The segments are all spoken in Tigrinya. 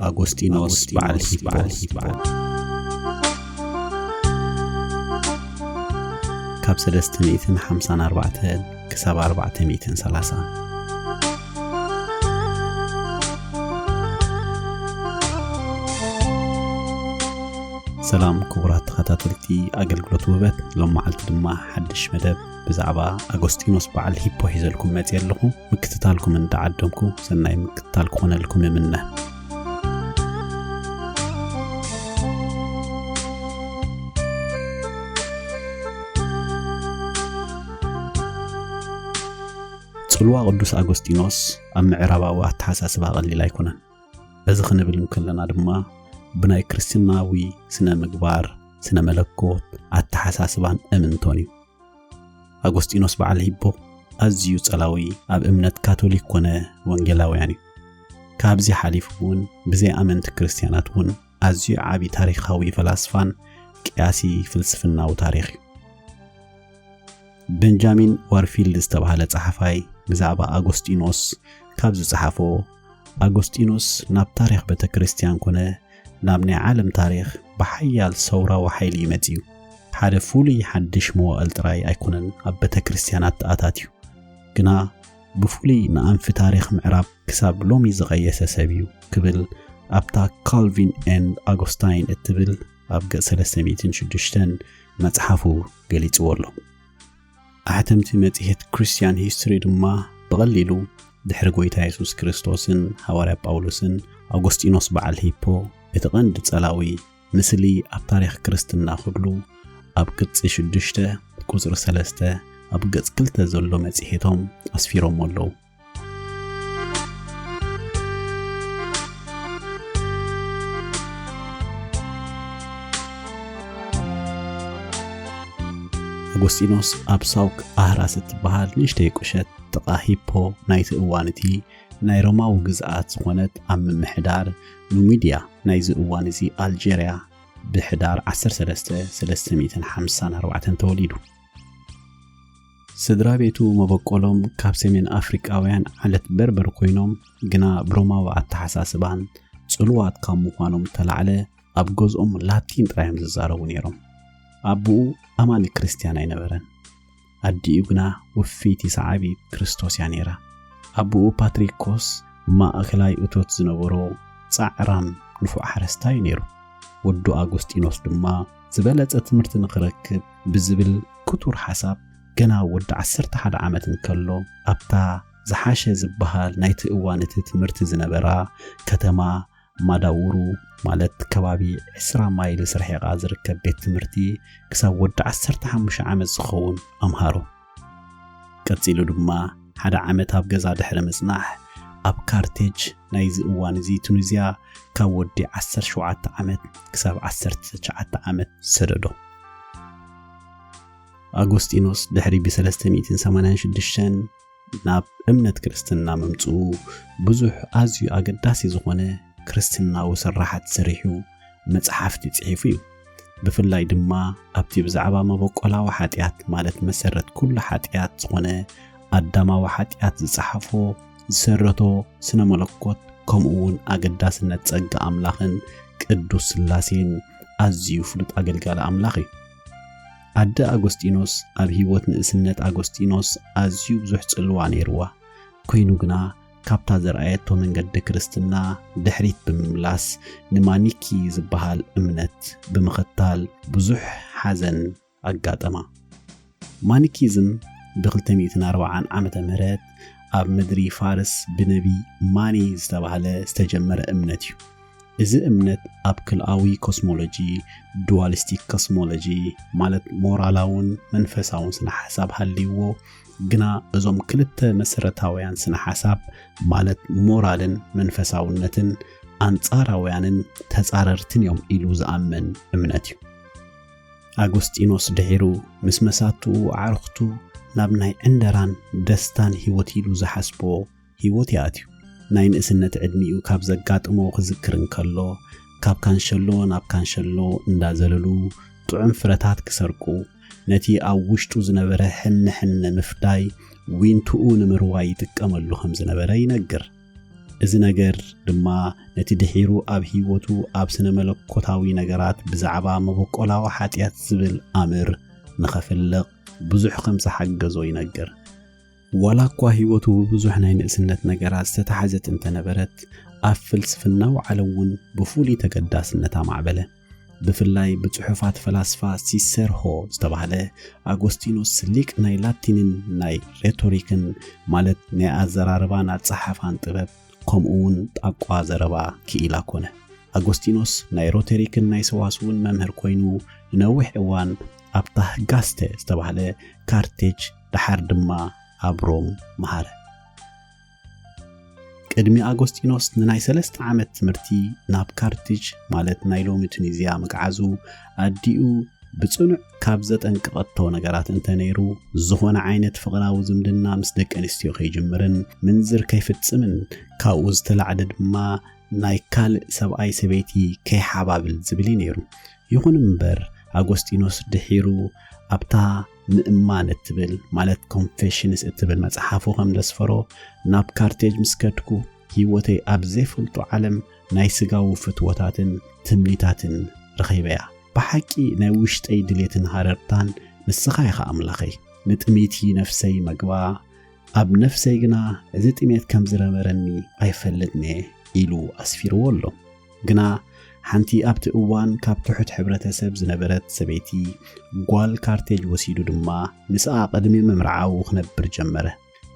ኣጎስጢኖስ በዓል ሂፖ። ካብ ሰለስተ ሚእትን ሓምሳን ኣርባዕተን ክሳብ ኣርባዕተ ሚእትን ሰላሳን። ሰላም ክቡራት ተኸታተልቲ ኣገልግሎት ውበት፣ ሎም መዓልቲ ድማ ሓድሽ መደብ ብዛዕባ ኣጎስጢኖስ በዓል ሂፖ ሒዘልኩም መፅየ ኣለኹ። ምክትታልኩም እንዳዓደምኩ ሰናይ ምክትታል ክኾነልኩም እምነ። ጽልዋ ቅዱስ ኣጎስጢኖስ ኣብ ምዕራባዊ ኣተሓሳስባ ቀሊል ኣይኮነን። እዚ ክንብል እንከለና ድማ ብናይ ክርስትናዊ ስነ ምግባር፣ ስነ መለኮት፣ ኣተሓሳስባን እምንቶን እዩ። ኣጎስጢኖስ በዓል ሂፖ ኣዝዩ ጸላዊ ኣብ እምነት ካቶሊክ ኮነ ወንጌላውያን እዩ። ካብዚ ሓሊፉ እውን ብዘይ ኣመንቲ ክርስትያናት እውን ኣዝዩ ዓቢ ታሪኻዊ ፈላስፋን ቅያሲ ፍልስፍናዊ ታሪኽ እዩ። ቤንጃሚን ዋርፊልድ ዝተባህለ ጸሓፋይ ብዛዕባ ኣጎስጢኖስ ካብ ዝጸሓፎ፣ ኣጎስጢኖስ ናብ ታሪኽ ቤተ ክርስትያን ኮነ ናብ ናይ ዓለም ታሪኽ ብሓያል ሰውራዊ ሓይሊ እዩ መጺኡ። ሓደ ፍሉይ ሓድሽ መዋእል ጥራይ ኣይኮነን ኣብ ቤተ ክርስትያን ኣተኣታትዩ፣ ግና ብፍሉይ ንኣንፊ ታሪኽ ምዕራብ ክሳብ ሎሚ ዝቐየሰ ሰብ እዩ ክብል ኣብታ ካልቪን ኤንድ ኣጎስታይን እትብል ኣብ ገጽ ሰለስተ ሚእትን ሽዱሽተን መጽሓፉ ገሊጽዎ ኣሎ። ኣሕተምቲ መጽሔት ክርስትያን ሂስትሪ ድማ ብቐሊሉ ድሕሪ ጐይታ የሱስ ክርስቶስን ሃዋርያ ጳውሎስን ኣጎስጢኖስ በዓል ሂፖ እቲ ቀንዲ ጸላዊ ምስሊ ኣብ ታሪኽ ክርስትና ክብሉ ኣብ ቅጺ ሽዱሽተ ቁጽሪ ሰለስተ ኣብ ገጽ ክልተ ዘሎ መጽሔቶም ኣስፊሮሞ ኣለዉ። ኣጎስጢኖስ ኣብ ሳውክ ኣህራስ እትበሃል ንእሽተይ ቁሸት ጥቓ ሂፖ ናይቲ እዋን እቲ ናይ ሮማዊ ግዝኣት ዝኾነት ኣብ ምምሕዳር ኑሚድያ ናይዚ እዋን እዚ ኣልጀርያ ብሕዳር ዓሰርተ ሰለስተ ሰለስተ ሚእትን ሓምሳን ኣርባዕተን ተወሊዱ። ስድራ ቤቱ መበቆሎም ካብ ሰሜን ኣፍሪቃውያን ዓለት በርበር ኮይኖም ግና ብሮማዊ ኣተሓሳስባን ጽልዋት ካብ ምዃኖም ተላዕለ ኣብ ገዝኦም ላቲን ጥራይ እዮም ዝዛረቡ ነይሮም። ኣቦኡ ኣማኒ ክርስትያን ኣይነበረን። ኣዲኡ ግና ውፍይቲ ሰዓቢት ክርስቶስ እያ ነይራ። ኣቦኡ ፓትሪኮስ ማእከላይ እቶት ዝነበሮ ጻዕራም ንፉዕ ሓረስታይ እዩ ነይሩ። ወዱ ኣጎስጢኖስ ድማ ዝበለጸ ትምህርቲ ንኽረክብ ብዝብል ክቱር ሓሳብ ገና ወዲ ዓሰርተ ሓደ ዓመት እንከሎ ኣብታ ዝሓሸ ዝበሃል ናይቲ እዋን እቲ ትምህርቲ ዝነበራ ከተማ ማዳውሩ ማለት ከባቢ ዕስራ ማይልስ ርሒቓ ዝርከብ ቤት ትምህርቲ ክሳብ ወዲ ዓሰርተ ሓሙሽተ ዓመት ዝኸውን ኣምሃሮ። ቀጺሉ ድማ ሓደ ዓመት ኣብ ገዛ ድሕሪ ምጽናሕ ኣብ ካርቴጅ ናይዚ እዋን እዚ ቱኒዝያ ካብ ወዲ ዓሰርተ ሸውዓተ ዓመት ክሳብ ዓሰርተ ትሽዓተ ዓመት ሰደዶ። ኣጎስጢኖስ ድሕሪ ብሰለስተ ሚእትን ሰማንያን ሽዱሽተን ናብ እምነት ክርስትና ምምጽኡ ብዙሕ ኣዝዩ ኣገዳሲ ዝኾነ ክርስትናዊ ስራሓት ሰሪሑ መጽሓፍቲ ጽሒፉ እዩ። ብፍላይ ድማ ኣብቲ ብዛዕባ መበቆላዊ ሓጢኣት ማለት መሰረት ኩሉ ሓጢኣት ዝኾነ ኣዳማዊ ሓጢኣት ዝጸሓፎ ዝሰረቶ ስነ መለኮት ከምኡ እውን ኣገዳስነት ጸጋ ኣምላኽን ቅዱስ ስላሴን ኣዝዩ ፍሉጥ ኣገልጋሊ ኣምላኽ እዩ። ኣደ ኣጎስጢኖስ ኣብ ህይወት ንእስነት ኣጎስጢኖስ ኣዝዩ ብዙሕ ጽልዋ ነይርዋ። ኮይኑ ግና ካብታ ዘርኣየቶ መንገዲ ክርስትና ድሕሪት ብምምላስ ንማኒኪ ዝበሃል እምነት ብምኽታል ብዙሕ ሓዘን ኣጋጠማ። ማኒኪዝም ብ ክልተ ሚእትን ኣርባዓን ዓመተ ምህረት ኣብ ምድሪ ፋርስ ብነቢ ማኒ ዝተባህለ ዝተጀመረ እምነት እዩ። እዚ እምነት ኣብ ክልኣዊ ኮስሞሎጂ፣ ዱዋሊስቲክ ኮስሞሎጂ፣ ማለት ሞራላውን መንፈሳውን ስነ ሓሳብ ሃልይዎ፣ ግና እዞም ክልተ መሰረታውያን ስነ ሓሳብ ማለት ሞራልን መንፈሳውነትን ኣንጻራውያንን ተጻረርትን እዮም ኢሉ ዝኣምን እምነት እዩ። ኣጎስጢኖስ ድሒሩ ምስ መሳትኡ ኣዕርኽቱ ናብ ናይ ዕንደራን ደስታን ህይወት ኢሉ ዝሓስቦ ህይወት ይኣትዩ። ናይ ንእስነት ዕድሚኡ ካብ ዘጋጥሞ ክዝክር እንከሎ፣ ካብ ካንሸሎ ናብ ካንሸሎ እንዳዘለሉ ጥዑም ፍረታት ክሰርቁ፣ ነቲ ኣብ ውሽጡ ዝነበረ ሕነ ሕነ ምፍዳይ ዊንትኡ ንምርዋይ ይጥቀመሉ ከም ዝነበረ ይነግር። እዚ ነገር ድማ ነቲ ድሒሩ ኣብ ህይወቱ ኣብ ስነ መለኮታዊ ነገራት ብዛዕባ መበቆላዊ ሓጢኣት ዝብል ኣምር ንኸፍልቕ ብዙሕ ከም ዝሓገዞ ይነግር። ዋላ እኳ ህይወቱ ብብዙሕ ናይ ንእስነት ነገራት ዝተታሕዘት እንተነበረት፣ ኣብ ፍልስፍናዊ ዓለም እውን ብፍሉይ ተገዳስነት ኣማዕበለ። ብፍላይ ብጽሑፋት ፈላስፋ ሲሰርሆ ዝተባህለ ኣጎስጢኖስ ሊቅ ናይ ላቲንን ናይ ሬቶሪክን፣ ማለት ናይ ኣዘራርባን ኣጸሓሕፋን ጥበብ፣ ከምኡ እውን ጣቋ ዘረባ ክኢላ ኮነ። ኣጎስጢኖስ ናይ ሮተሪክን ናይ ሰዋስውን መምህር ኮይኑ ንነዊሕ እዋን ኣብታ ህጋስተ ዝተባህለ ካርቴጅ፣ ደሓር ድማ ኣብ ሮም መሃረ። ቅድሚ ኣጎስጢኖስ ንናይ ሰለስተ ዓመት ትምህርቲ ናብ ካርቴጅ፣ ማለት ናይ ሎሚ ቱኒዝያ፣ ምግዓዙ ኣዲኡ ብጽኑዕ ካብ ዘጠንቀቐቶ ነገራት እንተነይሩ፣ ዝኾነ ዓይነት ፍቕራዊ ዝምድና ምስ ደቂ ኣንስትዮ ከይጅምርን ምንዝር ከይፍጽምን ካብኡ ዝተላዕለ ድማ ናይ ካልእ ሰብኣይ ሰበይቲ ከይሓባብል ዝብል እዩ ነይሩ። ይኹን እምበር ኣጎስጢኖስ ድሒሩ ኣብታ ምእማን እትብል፣ ማለት ኮንፌሽንስ እትብል መጽሓፉ ከም ዘስፈሮ፣ ናብ ካርቴጅ ምስ ከድኩ ህይወተይ ኣብ ዘይፈልጦ ዓለም ናይ ስጋዊ ፍትወታትን ትምኒታትን ረኺበያ። ብሓቂ ናይ ውሽጠይ ድሌትን ሃረርታን ንስኻ ኢኻ ኣምላኸይ። ንጥሜቲ ነፍሰይ መግባ፣ ኣብ ነፍሰይ ግና እዚ ጥሜት ከም ዝረመረኒ ኣይፈልጥን እየ ኢሉ ኣስፊርዎ ኣሎ። ግና ሓንቲ ኣብቲ እዋን ካብ ትሑት ሕብረተሰብ ዝነበረት ሰበይቲ ጓል ካርቴጅ ወሲዱ ድማ ምስኣ ቅድሚ ምምርዓዉ ክነብር ጀመረ።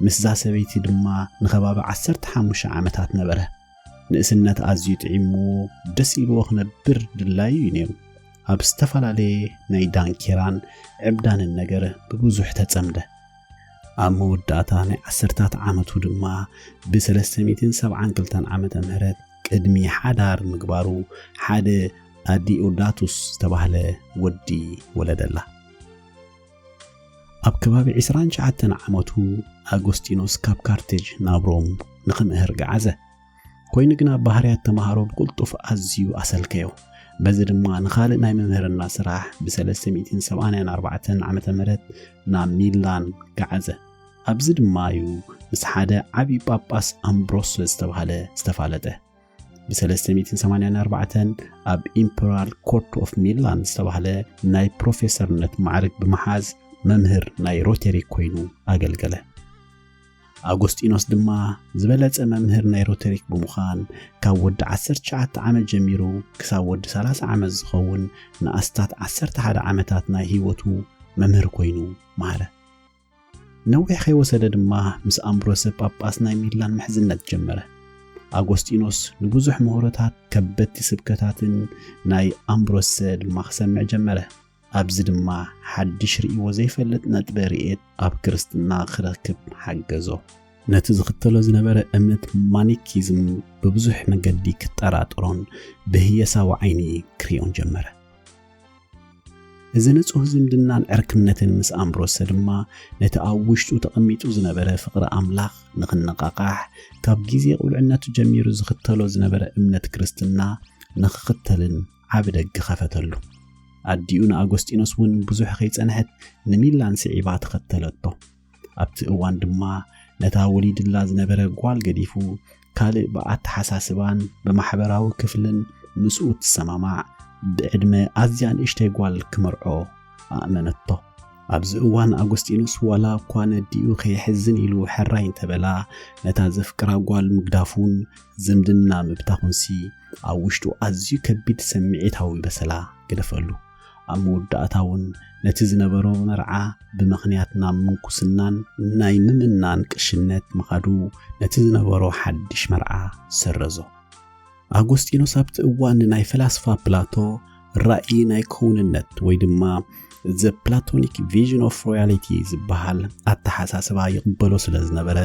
ምስዛ ሰበይቲ ድማ ንኸባቢ ዓሰርተ ሓሙሽተ ዓመታት ነበረ። ንእስነት ኣዝዩ ጥዒምዎ ደስ ኢልዎ ክነብር ድላዩ እዩ ነይሩ። ኣብ ዝተፈላለየ ናይ ዳንኬራን ዕብዳንን ነገር ብብዙሕ ተጸምደ። ኣብ መወዳእታ ናይ ዓሰርታት ዓመቱ ድማ ብ372 ዓመተ ምህረት ቅድሚ ሓዳር ምግባሩ ሓደ ኣዲኦዳቱስ ዝተባህለ ወዲ ወለደላ። ኣብ ከባቢ ዕስራን ትሽዓተን ዓመቱ ኣጎስጢኖስ ካብ ካርቴጅ ናብ ሮም ንኽምህር ገዓዘ። ኮይኑ ግና ባህርያት ተማሃሮ ብቕልጡፍ ኣዝዩ ኣሰልከዮ። በዚ ድማ ንኻልእ ናይ ምምህርና ስራሕ ብ374 ዓመተ ምህረት ናብ ሚላን ገዓዘ። ኣብዚ ድማ እዩ ምስ ሓደ ዓቢ ጳጳስ ኣምብሮስ ዝተባህለ ዝተፋለጠ። ብ384 ኣብ ኢምፐራል ኮርት ኦፍ ሚላን ዝተባህለ ናይ ፕሮፌሰርነት ማዕርግ ብምሓዝ መምህር ናይ ሮተሪክ ኮይኑ ኣገልገለ። ኣጎስጢኖስ ድማ ዝበለጸ መምህር ናይ ሮተሪክ ብምዃን ካብ ወዲ ዓሰርተ ትሽዓተ ዓመት ጀሚሩ ክሳብ ወዲ ሰላሳ ዓመት ዝኸውን ንኣስታት ዓሰርተ ሓደ ዓመታት ናይ ህይወቱ መምህር ኮይኑ መሃረ። ነዊሕ ከይወሰደ ድማ ምስ ኣምብሮሰ ጳጳስ ናይ ሚላን ምሕዝነት ጀመረ። ኣጎስጢኖስ ንብዙሕ ምሁሮታት ከበድቲ ስብከታትን ናይ ኣምብሮሰ ድማ ክሰምዕ ጀመረ። ኣብዚ ድማ ሓድሽ ርእይዎ ዘይፈልጥ ነጥበ ርእየት ኣብ ክርስትና ክረክብ ሓገዞ። ነቲ ዝኽተሎ ዝነበረ እምነት ማኒኪዝም ብብዙሕ መገዲ ክጠራጠሮን ብህየሳዊ ዓይኒ ክርእዮን ጀመረ። እዚ ንጹህ ዝምድናን ዕርክነትን ምስ ኣምብሮሰ ድማ ነቲ ኣብ ውሽጡ ተቐሚጡ ዝነበረ ፍቕሪ ኣምላኽ ንኽነቓቓሕ፣ ካብ ግዜ ቁልዕነቱ ጀሚሩ ዝኽተሎ ዝነበረ እምነት ክርስትና ንኽኽተልን ዓቢ ደገ ኸፈተሉ። ኣዲኡ ንኣጎስጢኖስ እውን ብዙሕ ከይጸንሐት ንሚላን ስዒባ ተኸተለቶ። ኣብቲ እዋን ድማ ነታ ወሊድላ ዝነበረ ጓል ገዲፉ፣ ካልእ ብኣተሓሳስባን ብማሕበራዊ ክፍልን ምስኡ ትሰማማዕ፣ ብዕድመ ኣዝያ ንእሽተይ ጓል ክመርዖ ኣእመነቶ። ኣብዚ እዋን ኣጎስጢኖስ ዋላ እኳ ነዲኡ ከየሕዝን ኢሉ ሕራይ እንተበላ፣ ነታ ዘፍቅራ ጓል ምግዳፉን ዝምድና ምብታኹንሲ ኣብ ውሽጡ ኣዝዩ ከቢድ ስምዒታዊ በሰላ ገደፈሉ። ኣብ መወዳእታ እውን ነቲ ዝነበሮ መርዓ ብምኽንያት ናብ ምንኩስናን ናይ ምምናን ቅሽነት ምኻዱ ነቲ ዝነበሮ ሓድሽ መርዓ ሰረዞ። ኣጎስጢኖስ ኣብቲ እዋን ናይ ፈላስፋ ፕላቶ ራእይ ናይ ክውንነት ወይ ድማ The Platonic Vision of Reality ዝበሃል ኣተሓሳስባ ይቕበሎ ስለ ዝነበረ፣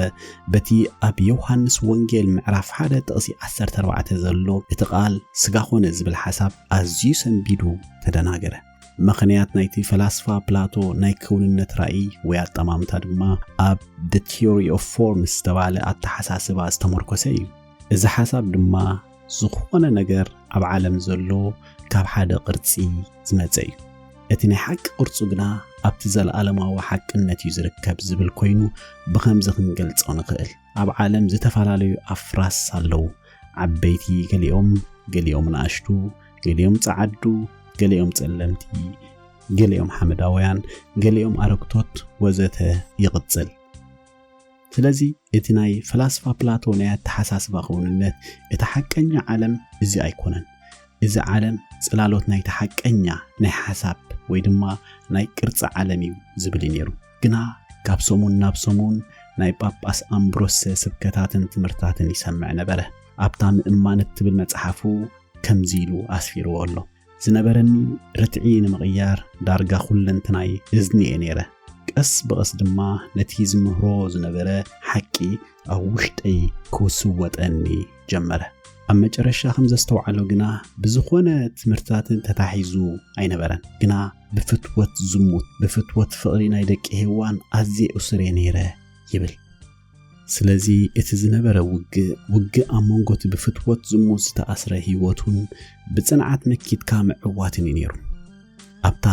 በቲ ኣብ ዮሃንስ ወንጌል ምዕራፍ ሓደ ጥቕሲ ዓሰርተ ኣርባዕተ ዘሎ እቲ ቃል ስጋ ኾነ ዝብል ሓሳብ ኣዝዩ ሰንቢዱ ተደናገረ። ምኽንያት ናይቲ ፈላስፋ ፕላቶ ናይ ክውንነት ራእይ ወይ ኣጠማምታ ድማ ኣብ The Theory of Forms ዝተባህለ ኣተሓሳስባ ዝተመርኮሰ እዩ። እዚ ሓሳብ ድማ ዝኾነ ነገር ኣብ ዓለም ዘሎ ካብ ሓደ ቅርጺ ዝመጸ እዩ። እቲ ናይ ሓቂ ቅርጹ ግና ኣብቲ ዘለኣለማዊ ሓቅነት እዩ ዝርከብ ዝብል ኮይኑ ብኸምዚ ክንገልጾ ንኽእል። ኣብ ዓለም ዝተፈላለዩ ኣፍራስ ኣለዉ። ዓበይቲ ገሊኦም፣ ገሊኦም ንኣሽቱ፣ ገሊኦም ጸዓዱ፣ ገሊኦም ጸለምቲ፣ ገሊኦም ሓመዳውያን፣ ገሊኦም ኣረግቶት ወዘተ ይቕጽል። ስለዚ እቲ ናይ ፈላስፋ ፕላቶ ናይ ኣተሓሳስባ ክውንነት እቲ ሓቀኛ ዓለም እዚ ኣይኮነን። እዚ ዓለም ጽላሎት ናይቲ ሓቀኛ ናይ ሓሳብ ወይ ድማ ናይ ቅርጺ ዓለም እዩ ዝብል እዩ ነይሩ። ግና ካብ ሰሙን ናብ ሰሙን ናይ ጳጳስ ኣምብሮሰ ስብከታትን ትምህርታትን ይሰምዕ ነበረ። ኣብታ ምእማን እትብል መጽሓፉ ከምዚ ኢሉ ኣስፊርዎ ኣሎ። ዝነበረኒ ርትዒ ንምቕያር ዳርጋ ኩለንትናይ እዝኒ እየ ነይረ። ቀስ ብቐስ ድማ ነቲ ዝምህሮ ዝነበረ ሓቂ ኣብ ውሽጠይ ክስወጠኒ ጀመረ። ኣብ መጨረሻ ከም ዘስተውዓሎ ግና ብዝኾነ ትምህርትታትን ተታሒዙ ኣይነበረን። ግና ብፍትወት ዝሙት፣ ብፍትወት ፍቕሪ ናይ ደቂ ሄዋን ኣዝየ እሱር እየ ነይረ ይብል። ስለዚ እቲ ዝነበረ ውግእ፣ ውግእ ኣብ መንጎ እቲ ብፍትወት ዝሙት ዝተኣስረ ህይወቱን ብጽንዓት መኪትካ ምዕዋትን እዩ ነይሩ። ኣብታ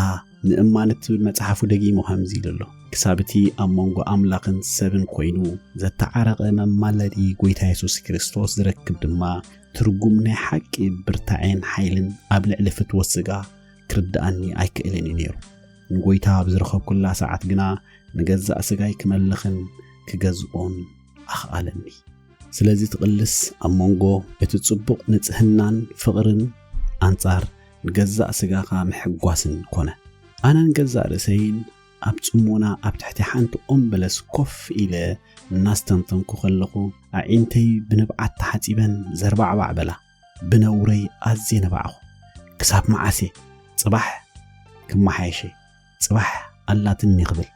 ምእማን እትብል መጽሓፉ ደጊሙ ከምዚ ኢሉ ኣሎ። ክሳብ እቲ ኣብ መንጎ ኣምላኽን ሰብን ኮይኑ ዘተዓረቐ መማለዲ ጐይታ የሱስ ክርስቶስ ዝረክብ ድማ ትርጉም ናይ ሓቂ ብርታዔን ሓይልን ኣብ ልዕሊ ፍትወት ስጋ ክርድኣኒ ኣይክእልን እዩ ነይሩ። ንጐይታ ኣብ ዝረኸብኩላ ሰዓት ግና ንገዛእ ስጋይ ክመልኽን ክገዝኦን ኣኽኣለኒ። ስለዚ ትቕልስ ኣብ መንጎ እቲ ጽቡቕ ንጽህናን ፍቕርን ኣንጻር ንገዛእ ስጋኻ ምሕጓስን ኮነ። ኣነን ገዛእ ርእሰይን ኣብ ጽሞና ኣብ ትሕቲ ሓንቲ ኦም በለስ ኮፍ ኢለ እናስተንተንኩ ከለኹ፣ ኣዒንተይ ብንብዓት ተሓጺበን ዘርባዕባዕ በላ። ብነውረይ ኣዝየ ነባዕኹ። ክሳብ መዓስ እየ? ጽባሕ ክመሓየሽ እየ። ጽባሕ ኣላትኒ ክብል።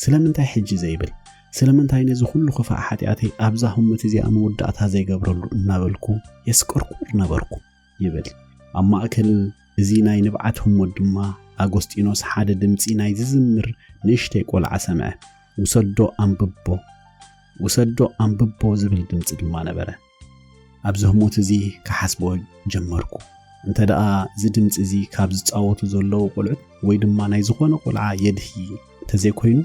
ስለምንታይ ሕጂ ዘይብል? ስለምንታይ ነዚ ኩሉ ክፋእ ሓጢኣተይ ኣብዛ ህሞት እዚኣ መወዳእታ ዘይገብረሉ እናበልኩ የስቀርቁር ነበርኩ ይብል። ኣብ ማእከል እዚ ናይ ንብዓት ህሞት ድማ ኣጎስጢኖስ ሓደ ድምጺ ናይ ዝዝምር ንእሽተይ ቆልዓ ሰምዐ። "ውሰዶ ኣንብቦ፣ ውሰዶ ኣንብቦ" ዝብል ድምጺ ድማ ነበረ። ኣብዚ ህሞት እዚ ክሓስቦ ጀመርኩ። እንተ ደኣ እዚ ድምጺ እዚ ካብ ዝጻወቱ ዘለዉ ቆልዑት ወይ ድማ ናይ ዝኾነ ቆልዓ የድሂ እንተዘይኮይኑ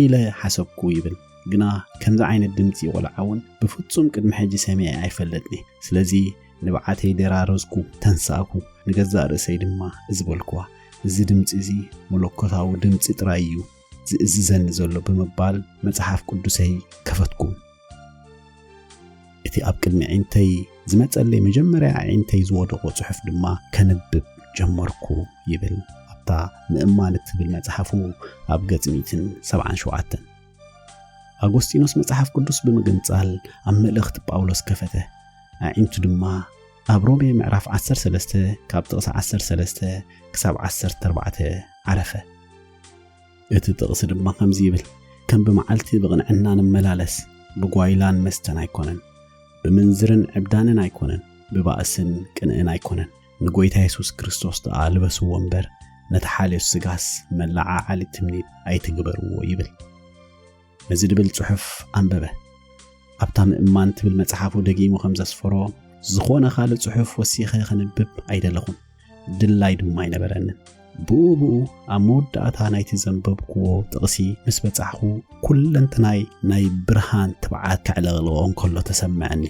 ኢለ ሓሰብኩ ይብል። ግና ከምዚ ዓይነት ድምጺ ቆልዓ እውን ብፍጹም ቅድሚ ሕጂ ሰሚዐ ኣይፈልጥን እየ። ስለዚ ንብዓተይ ደራረዝኩ፣ ተንሳእኩ። ንገዛእ ርእሰይ ድማ እዚ በልክዋ፣ "እዚ ድምጺ እዚ መለኮታዊ ድምጺ ጥራይ እዩ ዝእዝዘኒ ዘሎ" ብምባል መጽሓፍ ቅዱሰይ ከፈትኩ። እቲ ኣብ ቅድሚ ኣዒንተይ ዝመጸለይ መጀመርያ ኣዒንተይ ዝወደቖ ጽሑፍ ድማ ከንብብ ጀመርኩ ይብል ኣብታ ምእማን እትብል መጽሓፉ ኣብ ገጽ ሚእትን ሰብዓን ሸውዓተን። ኣጎስጢኖስ መጽሓፍ ቅዱስ ብምግንጻል ኣብ መልእኽቲ ጳውሎስ ከፈተ። ኣዒንቱ ድማ ኣብ ሮሜ ምዕራፍ ዓሰርተ ሰለስተ ካብ ጥቕሲ ዓሰርተ ሰለስተ ክሳብ ዓሰርተ ኣርባዕተ ዓረፈ። እቲ ጥቕሲ ድማ ከምዚ ይብል፣ "ከም ብመዓልቲ ብቕንዕና ንመላለስ፣ ብጓይላን መስተን ኣይኮነን፣ ብምንዝርን ዕብዳንን ኣይኮነን፣ ብባእስን ቅንእን ኣይኮነን፣ ንጎይታ የሱስ ክርስቶስ ደኣ ልበስዎ እምበር፣ ነቲ ሓልዮት ስጋስ መለዓዓሊ ትምኒት ኣይትግበርዎ" ይብል። ነዚ ድብል ጽሑፍ ኣንበበ። ኣብታ ምእማን ትብል መጽሓፉ ደጊሙ ከም ዘስፈሮ፣ ዝኾነ ካልእ ጽሑፍ ወሲኸ ከንብብ ኣይደለኹን፣ ድላይ ድማ ኣይነበረንን። ብኡ ብኡ ኣብ መወዳእታ ናይቲ ዘንበብክዎ ጥቕሲ ምስ በጻሕኹ፣ ኩለንትናይ ናይ ብርሃን ትብዓት ከዕለቕልቖ እንከሎ ተሰምዐኒ።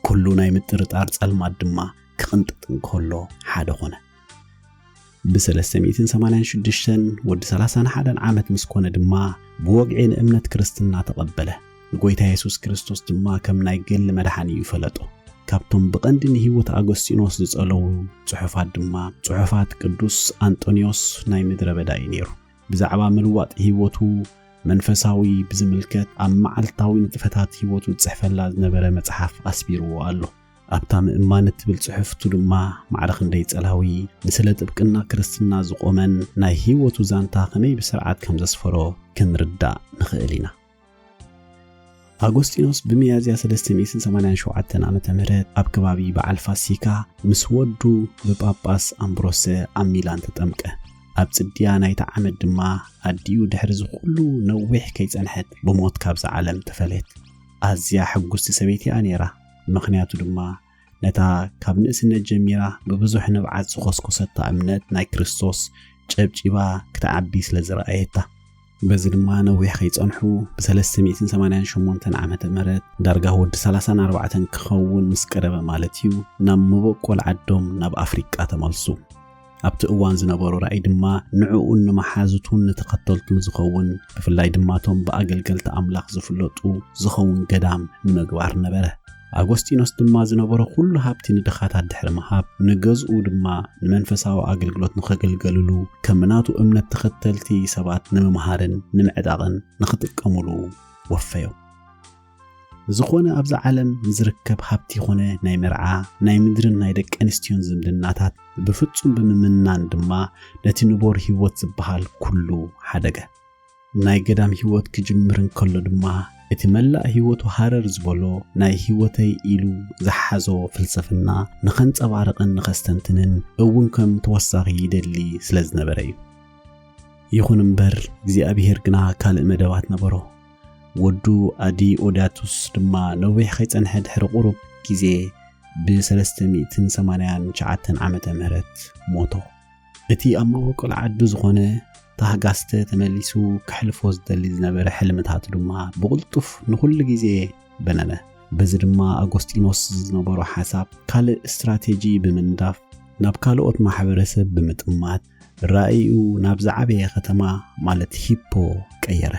ኩሉ ናይ ምጥርጣር ጸልማት ድማ ክቕንጥጥ እንከሎ ሓደ ኾነ። ብ ሰለስተ ሚእትን ሰማንያን ሽዱሽተን ወዲ ሰላሳን ሓደን ዓመት ምስ ኮነ ድማ ብወግዒ ንእምነት ክርስትና ተቐበለ። ንጎይታ የሱስ ክርስቶስ ድማ ከም ናይ ግሊ መድሓኒኡ ፈለጦ። ካብቶም ብቐንዲ ንህይወት ኣጎስጢኖስ ዝጸለዉ ጽሑፋት ድማ ጽሑፋት ቅዱስ ኣንጦንዮስ ናይ ምድረ በዳ እዩ ነይሩ። ብዛዕባ ምልዋጥ ህይወቱ መንፈሳዊ ብዝምልከት ኣብ መዓልታዊ ንጥፈታት ህይወቱ ዝጽሕፈላ ዝነበረ መጽሓፍ ኣስፊርዎ ኣሎ። ኣብታ ምእማን እትብል ጽሑፍቱ ድማ ማዕረ ክንደይ ጸላዊ፣ ንስለ ጥብቅና ክርስትና ዝቖመን ናይ ህይወቱ ዛንታ ከመይ ብስርዓት ከም ዘስፈሮ ክንርዳእ ንኽእል ኢና። ኣጎስጢኖስ ብሚያዝያ ሰለስተ ሚእትን ሰማንያን ሸውዓተን ዓመተ ምህረት ኣብ ከባቢ በዓል ፋሲካ ምስ ወዱ ብጳጳስ ኣምብሮሰ ኣብ ሚላን ተጠምቀ። ኣብ ጽድያ ናይቲ ዓመት ድማ ኣዲኡ ድሕሪ ዝኹሉ ነዊሕ ከይጸንሐት ብሞት ካብዛ ዓለም ተፈለየት። ኣዝያ ሕጉስቲ ሰበይቲ እያ ነይራ። ምኽንያቱ ድማ ነታ ካብ ንእስነት ጀሚራ ብብዙሕ ንብዓት ዝኾስኮሰታ እምነት ናይ ክርስቶስ ጨብጪባ ክትዓቢ ስለ ዝረኣየታ። በዚ ድማ ነዊሕ ከይጸንሑ ብ388 ዓመተ ምህረት ዳርጋ ወዲ 34 ክኸውን ምስ ቀረበ ማለት እዩ ናብ መበቆል ዓዶም ናብ ኣፍሪቃ ተመልሱ። ኣብቲ እዋን ዝነበሮ ራእይ ድማ ንዕኡን ንመሓዙቱን ንተኸተልቱን ዝኸውን፣ ብፍላይ ድማ እቶም ብኣገልገልቲ ኣምላኽ ዝፍለጡ ዝኸውን ገዳም ንምግባር ነበረ። ኣጎስጢኖስ ድማ ዝነበሮ ኩሉ ሃብቲ ንድኻታት ድሕሪ ምሃብ፣ ንገዝኡ ድማ ንመንፈሳዊ ኣገልግሎት ንኸገልገልሉ፣ ከም ናቱ እምነት ተኸተልቲ ሰባት ንምምሃርን ንምዕጣቕን ንኽጥቀሙሉ ወፈዮ። ዝኾነ ኣብዛ ዓለም ንዝርከብ ሃብቲ ይኾነ ናይ መርዓ፣ ናይ ምድርን ናይ ደቂ ኣንስትዮን ዝምድናታት ብፍጹም ብምምናን ድማ ነቲ ንቡር ህይወት ዝበሃል ኩሉ ሓደገ። ናይ ገዳም ህይወት ክጅምር እንከሎ ድማ እቲ መላእ ህይወቱ ሃረር ዝበሎ ናይ ህይወተይ ኢሉ ዝሓዞ ፍልስፍና ንኸንጸባርቕን ንኸስተንትንን እውን ከም ተወሳኺ ይደሊ ስለ ዝነበረ እዩ። ይኹን እምበር እግዚኣብሔር ግና ካልእ መደባት ነበሮ። ወዱ ኣዲዮዳቱስ ድማ ነዊሕ ከይጸንሐ ድሕሪ ቁሩብ ግዜ ብ389 ዓመተ ምህረት ሞቶ። እቲ ኣብ መበቆል ዓዱ ዝኾነ ታህጋስተ ተመሊሱ ከሕልፎ ዝደሊ ዝነበረ ሕልምታቱ ድማ ብቕልጡፍ ንኹሉ ግዜ በነነ። በዚ ድማ ኣጎስጢኖስ ዝነበሮ ሓሳብ ካልእ ስትራቴጂ ብምንዳፍ ናብ ካልኦት ማሕበረሰብ ብምጥማት ራእዩ ናብ ዝዓበየ ከተማ ማለት ሂፖ ቀየረ።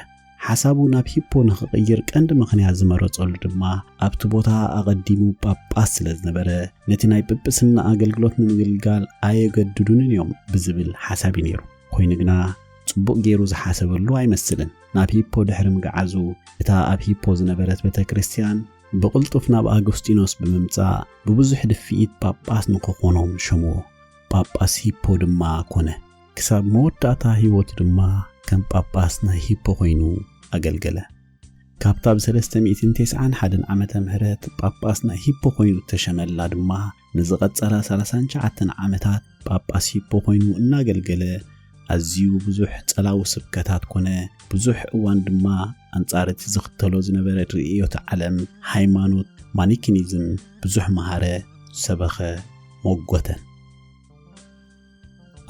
ሓሳቡ ናብ ሂፖ ንኽቕይር ቀንዲ ምኽንያት ዝመረጸሉ ድማ ኣብቲ ቦታ ኣቐዲሙ ጳጳስ ስለ ዝነበረ ነቲ ናይ ጵጵስና ኣገልግሎት ንምግልጋል ኣየገድዱንን እዮም ብዝብል ሓሳብ እዩ ነይሩ። ኮይኑ ግና ጽቡቕ ገይሩ ዝሓሰበሉ ኣይመስልን። ናብ ሂፖ ድሕሪ ምግዓዙ እታ ኣብ ሂፖ ዝነበረት ቤተ ክርስቲያን ብቕልጡፍ ናብ ኣጎስጢኖስ ብምምጻእ ብብዙሕ ድፍኢት ጳጳስ ንኽኾኖም ሸምዎ። ጳጳስ ሂፖ ድማ ኮነ። ክሳብ መወዳእታ ህይወቱ ድማ ከም ጳጳስ ናይ ሂፖ ኮይኑ ኣገልገለ። ካብታ ብ391 ዓመተ ምህረት ጳጳስ ናይ ሂፖ ኮይኑ እተሸመላ ድማ ንዝቐጸላ 39 ዓመታት ጳጳስ ሂፖ ኮይኑ እናገልገለ ኣዝዩ ብዙሕ ጸላዊ ስብከታት ኮነ። ብዙሕ እዋን ድማ ኣንጻር እቲ ዝኽተሎ ዝነበረ ርእዮተ ዓለም ሃይማኖት ማኒኪኒዝም ብዙሕ መሃረ፣ ሰበኸ፣ ሞጎተ።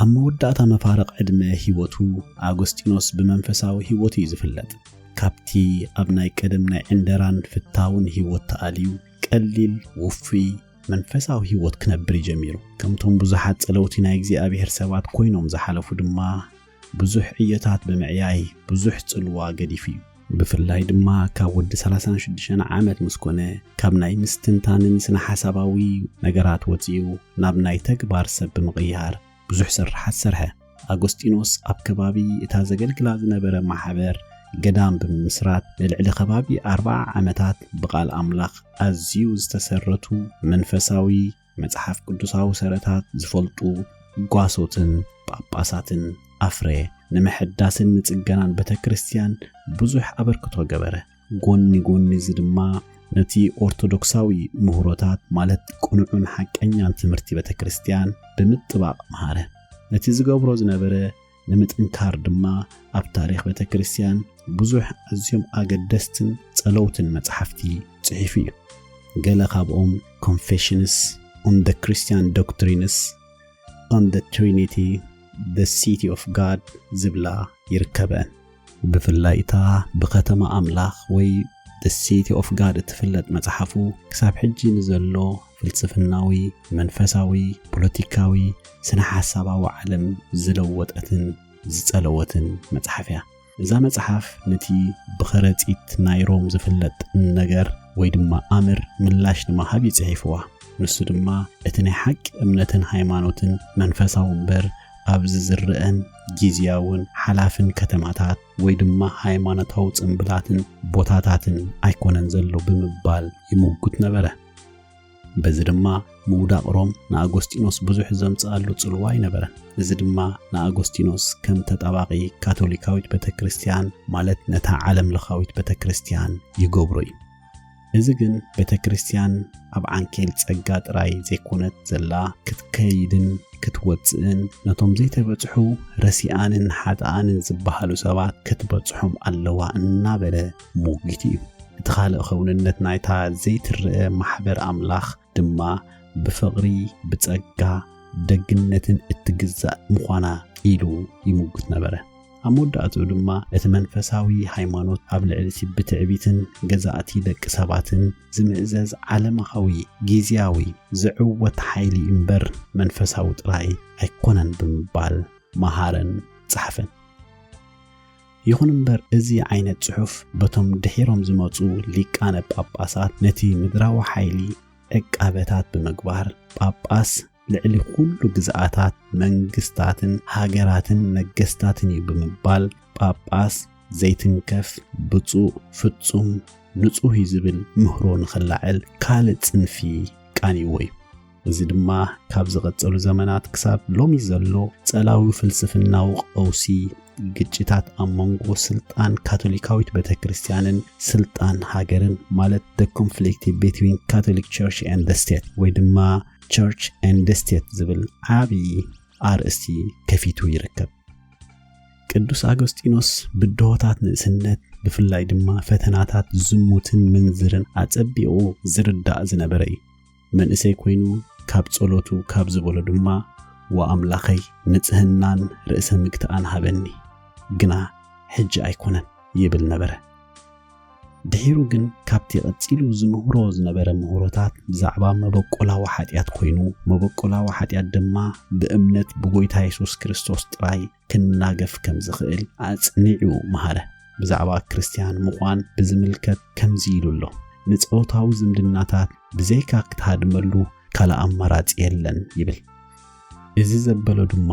ኣብ መወዳእታ መፋርቕ ዕድመ ህይወቱ ኣጎስጢኖስ ብመንፈሳዊ ህይወቱ እዩ ዝፍለጥ። ካብቲ ኣብ ናይ ቀደም ናይ ዕንደራን ፍታውን ህይወት ተኣልዩ ቀሊል፣ ውፉይ፣ መንፈሳዊ ህይወት ክነብር እዩ ጀሚሩ። ከምቶም ብዙሓት ጸለውቲ ናይ እግዚኣብሔር ሰባት ኮይኖም ዝሓለፉ ድማ ብዙሕ ዕዮታት ብምዕያይ ብዙሕ ጽልዋ ገዲፉ እዩ። ብፍላይ ድማ ካብ ወዲ 36 ዓመት ምስ ኮነ ካብ ናይ ምስትንታንን ስነ ሓሳባዊ ነገራት ወጺኡ ናብ ናይ ተግባር ሰብ ብምቕያር ብዙሕ ስርሓት ሰርሐ። ኣጎስጢኖስ ኣብ ከባቢ እታ ዘገልግላ ዝነበረ ማሕበር ገዳም ብምምስራት ንልዕሊ ከባቢ ኣርብዓ ዓመታት ብቓል ኣምላኽ ኣዝዩ ዝተሰረቱ መንፈሳዊ መጽሓፍ ቅዱሳዊ ሰረታት ዝፈልጡ ጓሶትን ጳጳሳትን ኣፍረየ። ንምሕዳስን ንጽገናን ቤተ ክርስቲያን ብዙሕ ኣበርክቶ ገበረ። ጎኒ ጎኒ እዚ ድማ ነቲ ኦርቶዶክሳዊ ምህሮታት ማለት ቅኑዕን ሓቀኛን ትምህርቲ ቤተ ክርስቲያን ብምጥባቕ መሃረ። ነቲ ዝገብሮ ዝነበረ ንምጥንካር ድማ ኣብ ታሪኽ ቤተ ክርስቲያን ብዙሕ ኣዝዮም ኣገደስትን ጸለውትን መጽሓፍቲ ጽሒፉ እዩ። ገለ ካብኦም Confessions on the Christian Doctrines፣ On the Trinity፣ The City of God ዝብላ ይርከበን። ብፍላይ እታ ብከተማ ኣምላኽ ወይ The City of God እትፍለጥ መጽሓፉ ክሳብ ሕጂ ንዘሎ ፍልስፍናዊ፣ መንፈሳዊ፣ ፖለቲካዊ፣ ስነ ሓሳባዊ ዓለም ዝለወጠትን ዝጸለወትን መጽሓፍ እያ። እዛ መጽሓፍ ነቲ ብኸረጺት ናይ ሮም ዝፍለጥ ነገር ወይ ድማ ኣምር ምላሽ ንምሃብ እዩ ጽሒፍዋ። ንሱ ድማ እቲ ናይ ሓቂ እምነትን ሃይማኖትን መንፈሳዊ እምበር ኣብዚ ዝረአን ግዝያውን ሓላፍን ከተማታት ወይ ድማ ሃይማኖታዊ ጽምብላትን ቦታታትን ኣይኮነን ዘሎ ብምባል ይምጉት ነበረ። በዚ ድማ ምውዳቕ ሮም ንኣጎስጢኖስ ብዙሕ ዘምጽኣሉ ጽልዋ ኣይነበረን። እዚ ድማ ንኣጎስጢኖስ ከም ተጣባቒ ካቶሊካዊት ቤተ ክርስቲያን ማለት ነታ ዓለም ለኻዊት ቤተ ክርስቲያን ይገብሮ እዩ። እዚ ግን ቤተ ክርስቲያን ኣብ ዓንኬል ጸጋ ጥራይ ዘይኮነት ዘላ ክትከይድን ክትወጽእን ነቶም ዘይተበጽሑ ረሲኣንን ሓጥኣንን ዝበሃሉ ሰባት ክትበጽሖም ኣለዋ እናበለ ሞጊቱ እዩ። እቲ ካልእ ኸውንነት ናይታ ዘይትረአ ማሕበር ኣምላኽ ድማ ብፍቕሪ፣ ብጸጋ፣ ደግነትን እትግዛእ ምዃና ኢሉ ይምጉት ነበረ። ኣብ መወዳእትኡ ድማ እቲ መንፈሳዊ ሃይማኖት ኣብ ልዕሊ እቲ ብትዕቢትን ገዛእቲ ደቂ ሰባትን ዝምእዘዝ ዓለማዊ፣ ግዝያዊ፣ ዝዕወት ሓይሊ እምበር መንፈሳዊ ጥራይ ኣይኮነን ብምባል መሃረን ጸሓፈን። ይኹን እምበር እዚ ዓይነት ጽሑፍ በቶም ድሒሮም ዝመጹ ሊቃነ ጳጳሳት ነቲ ምድራዊ ሓይሊ ዕቃበታት ብምግባር ጳጳስ ልዕሊ ኩሉ ግዝኣታት መንግስታትን ሃገራትን ነገስታትን እዩ ብምባል ጳጳስ ዘይትንከፍ ብፁዕ ፍጹም ንጹህ እዩ ዝብል ምህሮ ንኽላዕል ካልእ ጽንፊ ቃንይዎ እዩ። እዚ ድማ ካብ ዝቐጸሉ ዘመናት ክሳብ ሎሚ ዘሎ ጸላዊ ፍልስፍናዊ ቀውሲ ግጭታት ኣብ መንጎ ስልጣን ካቶሊካዊት ቤተ ክርስቲያንን ስልጣን ሃገርን ማለት the conflict between Catholic Church and the state ወይ ድማ Church and the state ዝብል ዓብዪ ኣርእስቲ ከፊቱ ይርከብ። ቅዱስ ኣጎስጢኖስ ብድሆታት ንእስነት ብፍላይ ድማ ፈተናታት ዝሙትን ምንዝርን ኣጸቢቑ ዝርዳእ ዝነበረ እዩ። መንእሰይ ኮይኑ ካብ ጸሎቱ ካብ ዝበሎ ድማ ወኣምላኸይ ንጽህናን ርእሰ ምግትኣን ሃበኒ፣ ግና ሕጂ ኣይኮነን ይብል ነበረ። ድሒሩ ግን ካብቲ ቀጺሉ ዝምህሮ ዝነበረ ምህሮታት ብዛዕባ መበቆላዊ ሓጢኣት ኮይኑ፣ መበቆላዊ ሓጢኣት ድማ ብእምነት ብጎይታ የሱስ ክርስቶስ ጥራይ ክናገፍ ከም ዝኽእል ኣጽኒዑ መሃረ። ብዛዕባ ክርስትያን ምዃን ብዝምልከት ከምዚ ኢሉ ኣሎ፣ ንጾታዊ ዝምድናታት ብዘይካ ክትሃድመሉ ካልእ ኣማራጺ የለን ይብል። እዚ ዘበሎ ድማ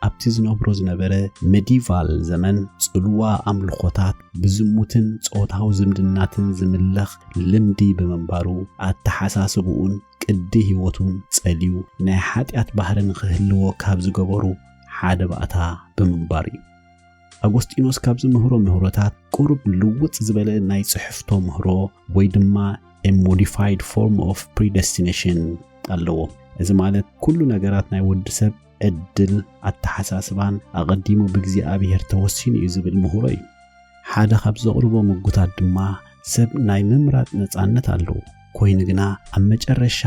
ኣብቲ ዝነብሮ ዝነበረ መዲቫል ዘመን ጽልዋ ኣምልኾታት ብዝሙትን ጾታዊ ዝምድናትን ዝምለኽ ልምዲ ብምንባሩ ኣተሓሳስብኡን ቅዲ ህይወቱን ጸልዩ ናይ ሓጢኣት ባህሪ ንኽህልዎ ካብ ዝገበሩ ሓደ ባእታ ብምንባሩ እዩ። ኣጎስጢኖስ ካብ ዝምህሮ ምህሮታት ቁሩብ ልውጥ ዝበለ ናይ ጽሕፍቶ ምህሮ ወይ ድማ a modified form of predestination ኣለዎ። እዚ ማለት ኩሉ ነገራት ናይ ወዲ ሰብ ዕድል ኣተሓሳስባን ኣቐዲሙ ብእግዚኣብሔር ተወሲኑ እዩ ዝብል ምህሮ እዩ። ሓደ ካብ ዘቕርቦ ምጉታት ድማ ሰብ ናይ ምምራጽ ነጻነት ኣለዎ። ኮይኑ ግና ኣብ መጨረሻ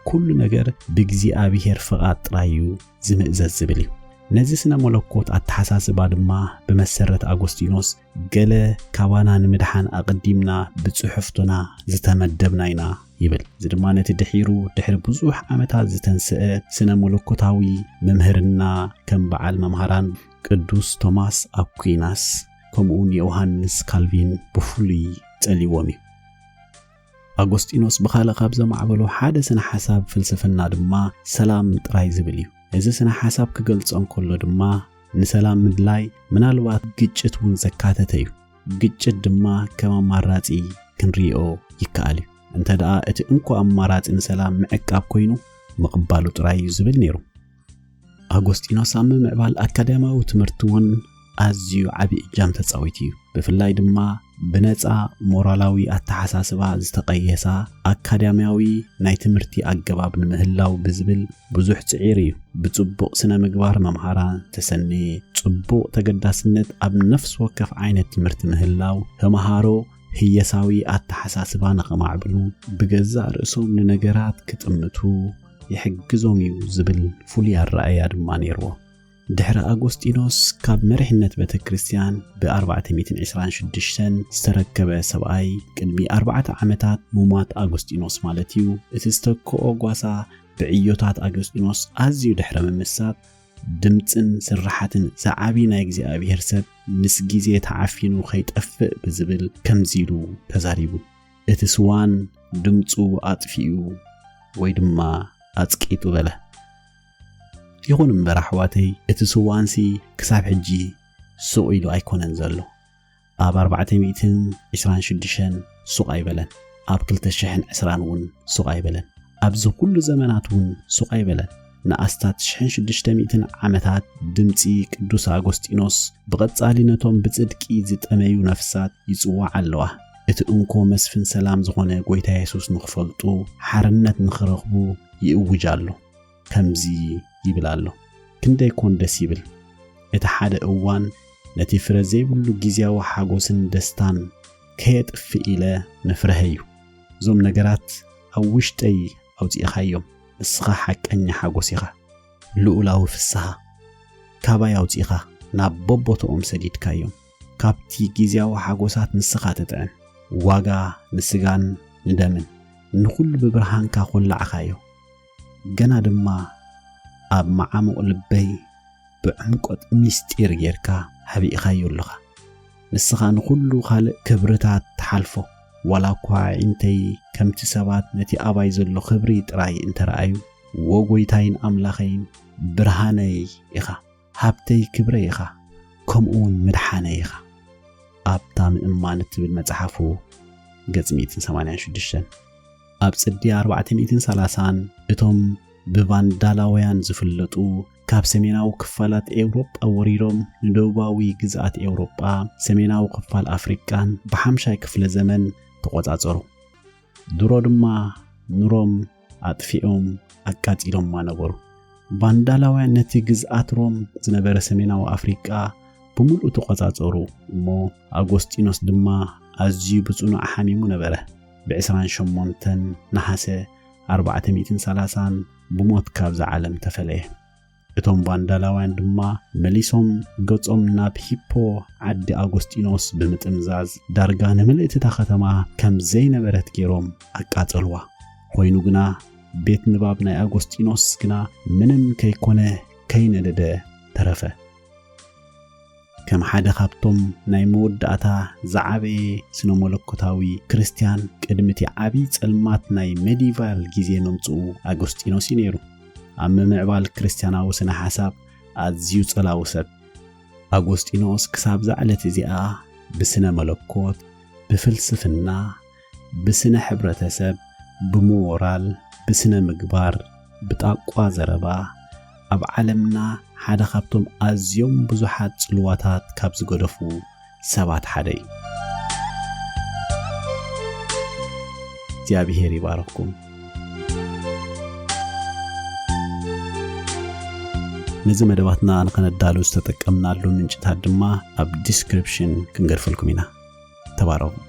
ኩሉ ነገር ብእግዚኣብሔር ፍቓድ ጥራይ እዩ ዝምእዘዝ ዝብል እዩ። ነዚ ስነ መለኮት ኣተሓሳስባ ድማ ብመሰረት ኣጎስጢኖስ ገለ ካባና ንምድሓን ኣቐዲምና ብጽሕፍቶና ዝተመደብና ኢና ይብል። እዚ ድማ ነቲ ድሒሩ ድሕሪ ብዙሕ ዓመታት ዝተንስአ ስነ መለኮታዊ መምህርና ከም በዓል መምሃራን ቅዱስ ቶማስ ኣኩይናስ ከምኡውን ዮሃንስ ካልቪን ብፍሉይ ጸልዎም እዩ። ኣጎስጢኖስ ብኻልእ ካብ ዘማዕበሎ ሓደ ስነ ሓሳብ ፍልስፍና ድማ ሰላም ጥራይ ዝብል እዩ። እዚ ስነ ሓሳብ ክገልጾ እንከሎ ድማ ንሰላም ምድላይ ምናልባት ግጭት እውን ዘካተተ እዩ። ግጭት ድማ ከም ኣማራጺ ክንሪኦ ይከኣል እዩ። እንተ ደኣ እቲ እንኮ ኣማራጺ ንሰላም ምዕቃብ ኮይኑ ምቕባሉ ጥራይ እዩ ዝብል ነይሩ። ኣጎስጢኖስ ኣብ ምምዕባል ኣካዳሚያዊ ትምህርቲ እውን ኣዝዩ ዓቢ እጃም ተጻዊቱ እዩ። ብፍላይ ድማ ብነጻ ሞራላዊ ኣተሓሳስባ ዝተቐየሳ ኣካዳሚያዊ ናይ ትምህርቲ ኣገባብ ንምህላው ብዝብል ብዙሕ ጽዒሩ እዩ። ብጽቡቕ ስነ ምግባር መምሃራ ተሰነየ። ጽቡቕ ተገዳስነት ኣብ ነፍሲ ወከፍ ዓይነት ትምህርቲ ምህላው ተመሃሮ ህየሳዊ ኣተሓሳስባ ንኸማዕብሉ ብገዛእ ርእሶም ንነገራት ክጥምቱ ይሕግዞም እዩ ዝብል ፍሉይ ኣረኣእያ ድማ ነይርዎ። ድሕሪ ኣጎስጢኖስ ካብ መሪሕነት ቤተ ክርስቲያን ብ ኣርባዕተ ሚእትን ዕስራን ሽዱሽተን ዝተረከበ ሰብኣይ ቅድሚ ኣርባዕተ ዓመታት ሙማት ኣጎስጢኖስ ማለት እዩ። እቲ ዝተክኦ ጓሳ ብዕዮታት ኣጎስጢኖስ ኣዝዩ ድሕሪ ምምሳት ድምጽን ስርሓትን ዝዓቢ ናይ እግዚኣብሔር ሰብ ምስ ግዜ ተዓፊኑ ከይጠፍእ ብዝብል ከምዚ ኢሉ ተዛሪቡ። እቲ ስዋን ድምጹ ኣጥፊኡ ወይ ድማ ኣጽቂጡ በለ። ይኹን እምበር ኣሕዋተይ እቲ ስዋንሲ ክሳብ ሕጂ ሱቕ ኢሉ ኣይኮነን ዘሎ። ኣብ ኣርባዕተ ሚእትን ዕስራን ሽዱሽተን ሱቕ ኣይበለን። ኣብ ክልተ ሽሕን ዕስራን እውን ሱቕ ኣይበለን። ኣብዚ ኩሉ ዘመናት እውን ሱቕ ኣይበለን። ንኣስታት ሽሕን ሽዱሽተ ሚእትን ዓመታት ድምጺ ቅዱስ ኣጎስጢኖስ ብቐጻሊ ነቶም ብጽድቂ ዝጠመዩ ነፍሳት ይጽዋዕ ኣለዋ። እቲ እንኮ መስፍን ሰላም ዝኾነ ጎይታ የሱስ ንኽፈልጡ ሓርነት ንኽረኽቡ ይእውጅ ኣሎ። ከምዚ ይብል ኣሎ። ክንደይ ኮን ደስ ይብል። እቲ ሓደ እዋን ነቲ ፍረ ዘይብሉ ግዜያዊ ሓጎስን ደስታን ከየጥፍእ ኢለ ምፍርሀ እዩ። እዞም ነገራት ኣብ ውሽጠይ ኣውጺእኻዮም። ንስኻ ሓቀኛ ሓጎስ ኢኻ። ልኡላዊ ፍስሃ ካባይ ኣውጺእኻ ናብ በቦቶኦም ሰዲድካዮም። ካብቲ ግዜያዊ ሓጎሳት ንስኻ ትጥዕም። ዋጋ ንስጋን ንደምን ንኹሉ ብብርሃንካ ኮላዕኻዮ። ገና ድማ ኣብ መዓሙቕ ልበይ ብዕምቆት ምስጢር ጌርካ ሓቢእኻዮ ኣለኻ። ንስኻ ንኹሉ ካልእ ክብርታት ትሓልፎ። ዋላ እኳ ኣዒንተይ ከምቲ ሰባት ነቲ ኣባይ ዘሎ ክብሪ ጥራይ እንተረኣዩ፣ ዎ ጎይታይን ኣምላኸይን ብርሃነይ ኢኻ፣ ሃብተይ ክብረይ ኢኻ፣ ከምኡ እውን ምድሓነይ ኢኻ። ኣብታ ምእማን እትብል መጽሓፉ ገጽ ሚእትን ሰማንያን ሽዱሽተን። ኣብ ጽድያ ኣርባዕተ ሚእትን ሰላሳን እቶም ብቫንዳላውያን ዝፍለጡ ካብ ሰሜናዊ ክፋላት ኤውሮጳ ወሪሮም ንደቡባዊ ግዝኣት ኤውሮጳ፣ ሰሜናዊ ክፋል ኣፍሪቃን ብሓምሻይ ክፍለ ዘመን ተቖጻጸሩ። ድሮ ድማ ንሮም ኣጥፊኦም ኣቃጺሎማ ነበሩ። ቫንዳላውያን ነቲ ግዝኣት ሮም ዝነበረ ሰሜናዊ ኣፍሪቃ ብምሉኡ ተቖጻጸሩ እሞ ኣጎስጢኖስ ድማ ኣዝዩ ብጽኑዕ ሓሚሙ ነበረ። ብ ዕስራን ሸሞንተን ነሓሰ ኣርባዕተ ሚእትን ሰላሳን ብሞት ካብዛ ዓለም ተፈለየ። እቶም ቫንዳላውያን ድማ መሊሶም ገጾም ናብ ሂፖ ዓዲ ኣጎስጢኖስ ብምጥምዛዝ ዳርጋ ንምልእቲ እታ ከተማ ከም ዘይነበረት ገይሮም ኣቃጸልዋ። ኮይኑ ግና ቤት ንባብ ናይ ኣጎስጢኖስ ግና ምንም ከይኮነ ከይነደደ ተረፈ። ከም ሓደ ካብቶም ናይ መወዳእታ ዝዓበየ ስነ መለኮታዊ ክርስትያን ቅድሚ እቲ ዓቢ ጸልማት ናይ ሜዲቫል ግዜ መምጽኡ ኣጎስጢኖስ እዩ ነይሩ። ኣብ ምምዕባል ክርስትያናዊ ስነ ሓሳብ ኣዝዩ ጸላዊ ሰብ። ኣጎስጢኖስ ክሳብ እዛ ዕለት እዚኣ ብስነ መለኮት፣ ብፍልስፍና፣ ብስነ ሕብረተሰብ፣ ብሞራል፣ ብስነ ምግባር፣ ብጣቋ ዘረባ ኣብ ዓለምና ሓደ ካብቶም ኣዝዮም ብዙሓት ጽልዋታት ካብ ዝገደፉ ሰባት ሓደ እዩ። እግዚኣብሔር ይባርኽኩም። ነዚ መደባትና ንኸነዳሉ ዝተጠቀምናሉ ምንጭታት ድማ ኣብ ዲስክሪፕሽን ክንገድፈልኩም ኢና። ተባረኹ።